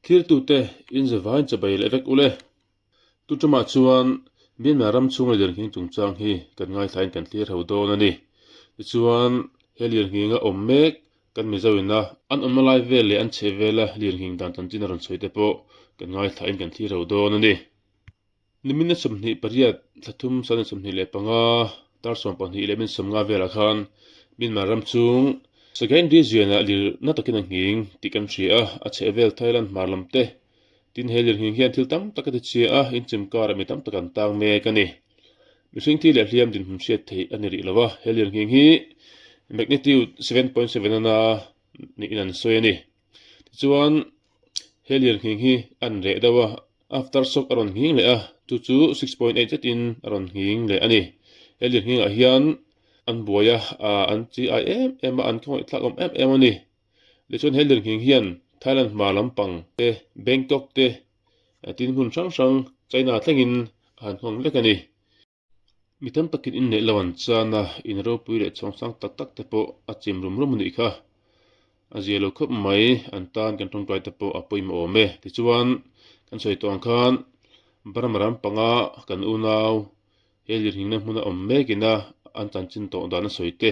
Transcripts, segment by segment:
Thirtute in zavain chabai leh vek ule. Tuṭamah chuan Myanmar ram chhunga lirnghing chungchang hi kan ngaithlain kan thlir ho dawn a ni. Tichuan, he lirnghinga awm mek kan Mizo ina an awmna lai vel leh an chheh vela lirnghing dan chanchin a rawn sawi te pawh kan ngaithlain kan thlir ho dawn a ni. Nimina 28, thla thum sani 25, tar 12 leh min 50 velah khan Myanmar ram chung Sagaing Region-ah lir na takin a nghing tih kan hria a, a chhehvel Thailand hmar lam te Tin, he lirnghing hian thil tam tak a ti chhia a, inchim karah mi tam tak an tang mek a ni. Mihring thi leh hliam dinhmun hriat theih a ni rih lo a, he lirnghing hi magnitude 7.7 ana niin an sawi a ni. Tichuan, he lirnghing hi an reh deuh a, aftershock a rawn nghing leh a, chu chu 6.8 zetin a rawn nghing leh a ni. He lirnghingah hian an buai a, an chi ai em em a, an khawngaihthlak awm em em a ni. Tichuan he lirnghing hian Thailand hma lampang te, Bangkok te, tin hmun hrang hrang China thlengin a han nghawng vek a ni. Mi tam takin inneih lo an chan a, in ropui leh chhawngsang tak tak te pawh a chim rum rum a nih kha. A zia lo khawp mai, an tan kan tawngtai te pawh a pawimawh awm e. Tichuan kan sawi tawh ang khan Burma ram panga kan unau He lirnghingna hmuna awm mekina an chanchin tawh dan a sawi te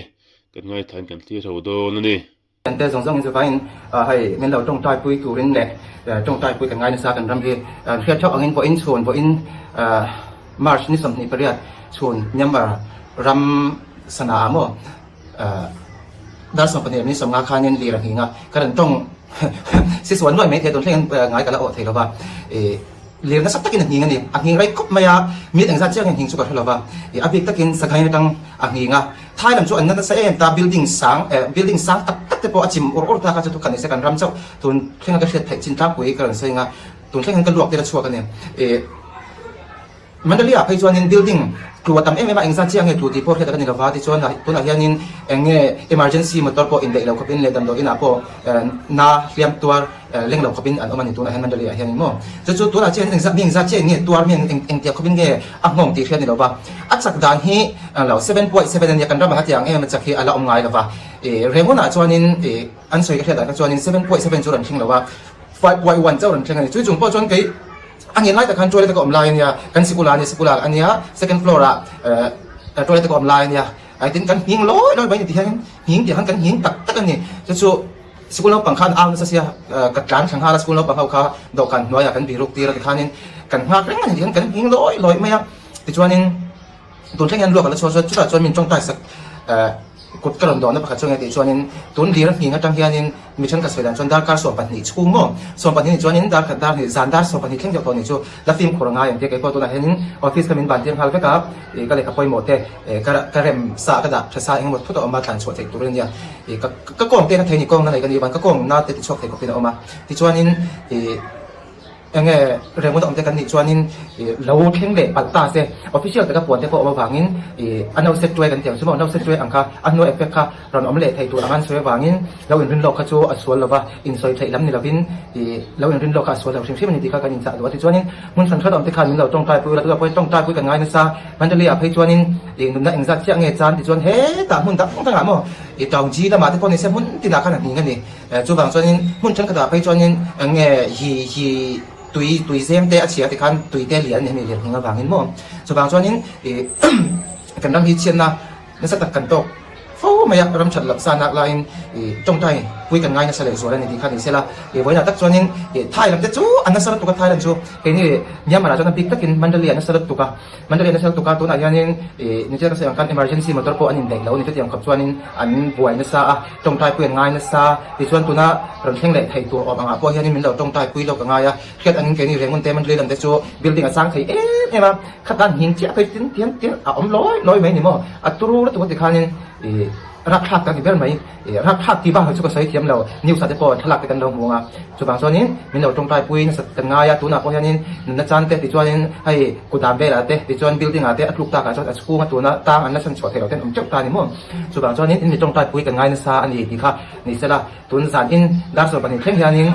kan ngaithlain kan thlir ho dawn a ni. Kan te zawng zawngin chuvangin hei min lo tawngtai pui turin leh tawngtai pui kan ngai nasa kan ram hi hriat theuh angin vawiin chhun vawiin March ni 28 chhun Myanmar ram sana ah maw dar 12 ni 50 khanin lir a nghing a ka rawn tawng si suan nuai mai thei tun thlengin ngai ka la awh thei lova Lir nasa takin a nghing a ni. A nghing rei khawp mai a, mit engzat chiang nge nghing chu ka hre lo va. Ih a bik takin Sagaing atang a nghing a. Thai lam chu an na nasa em ta, building sang eh building sang tak tak te pawh a chim ur ur ta kha chu thukhat ni se kan ram chauh tun thlenga ka hriat theih chin tlangpui ka rawn sawi anga tun thleng hian ka luak tir a chhuak a ni. Ih Mandalay ah phei chuanin building tlu a tam em em a, engzat chiang nge tlu tih pawh hriat a ni lo va, tichuan tunah hianin eng nge emergency motor pawh indaih lo khawpin leh damdawi inah pawh na hliam tuar leng lo khawpin an awm a ni tunah hian Mandalay ah hianin maw. Chu chu tunah chian engzat mi engzat chiah nge tuar mi eng engtiang khawpin nge a nghawng tih hriat a ni lo va, a chak dan hi lo 7.7 a nia kan ramah hetiang em a chak hi a la awm ngai lo va, ih Rengon ah chuanin ih an sawi ka hriat dan kha chuanin 7.7 chu rawn thleng lo va, 5.1 chauh rawn thleng a ni, chu chung pawh chuan kei. A nghen lai tak khan toilet a ka awm lai a nia, kan sikul ah a nia, sikul ah a nia, second floor ah toilet a ka awm lai a nia, tin kan nghing lawi lawi mai a ni ti hian nghing tih khan kan nghing tak tak a ni, chu chu sikul naupang khan au nasa sia ka tlan thla nghal a, sikul naupang ho kha dawhkan hnuaiah kan biruk tir a tikhanin kan nghak reng a ni ti hian kan nghing lawi lawi mai a, tichuanin. Tun thleng hian luak a la chhuak chuan chutah chuan min tawngtai sak kut ka rawn dawhna pakhat chu nge tih chuanin tun lir nghing atang hianin mi thenkhat sawi dan chuan darkar 12 chhung maw 12 ni chuanin dar khat dar hnih zan dar 12 thleng deuh tawh ni chu la fimkhur a ngai ang tia kei pawh tunah hianin office kha min ban tir nghal vek a ih ka lehkha pawimawh te ka ka rem sa ka dah tha sa engemaw thut a awm a thlan chhuah theih tur a nia ih ka ka kawng te na thei ni kawng na nei ka nih vang ka kawng na te ti chhuak thei khawpin a awm a tichuanin ih Enge Rengun awm te kan nih chuanin lo thleng leh palh ta se, official taka puan te pawh awm avangin a no set tuai kan tih ang chu maw, no set tuai ang kha a hnuai effect kha rawn awm leh thei tur ang an sawi avangin lo inrin lawk kha chu a sual lova, insawi theih lam ni lovin lo inrin lawk kha a sual lo hrim hrim a ni tih kha kan inchah duh a. Tichuanin hmun hran hran awm te khan min lo tawngtai pui ula, tunah pawh tawngtai pui kan ngai nasa, Mandalay ah phei chuanin nunna engzat chiah nge chan tichuan hetah hmun dang dangah maw Taungji lamah te pawh ni se hmun tinah khan a hning a ni. Chuvang chuanin hmun thenkhatah phei chuanin eng nge hi hi tui tui zem te a chhia tikhan tui te lian a ni hemi lian hming avangin maw. Chuvang chuanin ih kan ram hi chhiatna nasa tak kan tawk fo mai a, ram that loh sa nak laiin ih tawngtai pui kan ngai nasa leh zual a ni tih kha ni sela. Ih vawiinah tak chuanin ih Thailand te chu a nasa lutuk a Thailand chu keini Myanmar ah chuan a bik takin Mandalay a nasa lutuk a. Mandalay nasa lutuk a tunah hianin ih nichina ka sawi ang khan emergency motor pawh an indaih lo a ni chutiang khawp chuanin an buai nasa a tawngtai pui an ngai nasa tichuan tuna rawn thleng leh theih tur awm angah pawh hianin min lo tawngtai pui lawk a ngai a hriat angin keini Rengun te Mandalay lam te chu building a chang thei em em a khatah nghing chiah phei tin tiang tiang a awm lawi lawi mai a ni maw a turu lutuk a tikhanin ih rapthlak tak ni ber mai. Rapthlak tih bak hi chu ka sawi thiam lo, news ah te pawh thlalak te kan lo hmu ang a, chuvang chuanin min lo tawngtai pui nasa kan ngai a, tunah pawh hianin nunna chan te tichuanin hei kut dan velah te tichuan building ah te a tluk takah chuan a chhunga tuna tang an la chhan chhuah theih loh ten awm teuh ta a ni maw, chuvang chuanin in mi tawngtai pui kan ngai nasa a ni tih kha ni sela, tun zan in dar 12 thleng hianin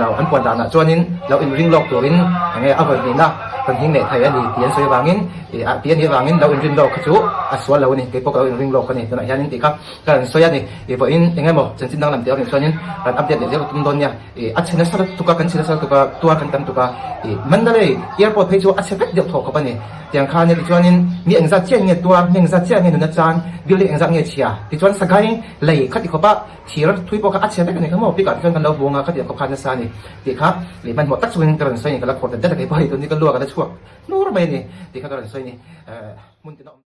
lo an puan danah chuanin lo inring lawk turin enge a vawi hnihna. rawn nghing leh thei a ni tih an sawi avangin ih ah tih a nih avangin lo inrin lawk kha chu a sual lo a ni keipawh ka lo inring lawk a ni tunah hianin tih kha ka rawn sawi a ni ih vawiin eng emaw chanchin danglam tih a rawn chuanin rawn update leh zel ka tum dawn nia ih a chhe nasa lutuk a kan chhe nasa lutuk a tuar kan tam tuk a ih Mandalay airport phei chu a chhe vek deuh thawh khawp a ni tiang khan nia tichuanin mi engzat chiah nge tuar mi engzat chiah nge nuna chan building engzat nge chhia tichuan Sagaing lei khati khawp a thir thui pawh kha a chhe vek a ni kha maw pick ah te chuan kan lo vung a khatiang khawp khan nasa a ni tih kha leh hmanhmawh tak chungin ka rawn sawi a ni ka la khawr dat dat a kei pawh hei tun hi ka luak a la chhuak hnur mai a ni tih kha ka rawn sawi a ni hmun tina awm.